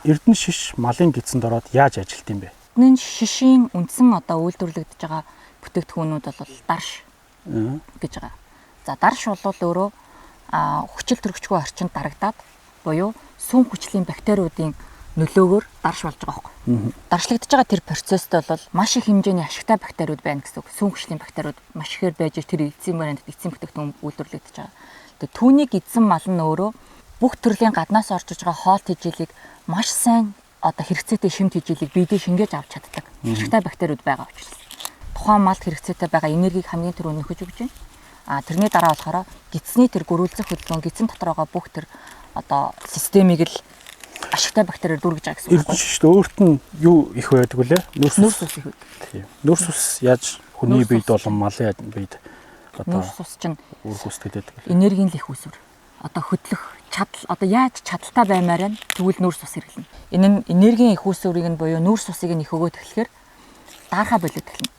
Эрдэнэ шиш малын гидсэнд ороод яаж ажилт юм бэ? Эрдэнэ шишийн үндсэн одоо үйлдвэрлэгдэж байгаа бүтээгдэхүүнүүд бол дарш гэж байгаа. За, дарш бол өөрөө хүчил төрөгчгүй орчинд дарагдаад буюу сүүн хүчлийн бактериудын нөлөөгөөр дарш болж байгаа байхгүй. Даршлагдж байгаа тэр процессд бол маш их хэмжээний ашигтай бактериуд байна гэсэн үг. Сүүн хүчлийн бактериуд маш ихээр байж тэр эцсийн вариант эцсийн бүтээгдэхүүн үйлдвэрлэгдэж байгаа. Тэгээ түүнийг эзэн мал нь өөрөө бүх төрлийн гаднаас орж иж байгаа хоол тэжээлийг маш сайн одоо хэрэгцээтэй шим тэжээлийг биедээ шингээж авч чаддаг. Ашигтай бактериуд байгаа учраас. Тухайн малд хэрэгцээтэй байгаа энергийг хамгийн түрүүнд нөхөж өгч байна. А тэрний дараа болохоор гидсний тэр гөрүүлзэх хөдөлгөөн, гидсэн дотор байгаа бүх тэр одоо системийг л ашигтай бактериар дүүргэж байгаа гэсэн үг. Эрдэнэ шишд өөрт нь юу их байдаг вүлээ? Нүүрс ус их байдаг. Тийм. Нүүрс ус яаж хүний биед болон малын биед одоо нүүрс ус чинь үр гүйцэтгэдэг вэ? Энергийн л их үүсвэр. Одоо хөдлөх чадал, одоо яаж чадaltaй баймаар нь тэгвэл нүүрс ус хэрэглэнэ. Энэ нь энергийн их үүсвэрийг нь буюу нүүрс усыг нь их өгөөд эхлэхээр даахаа болоод эхэлнэ.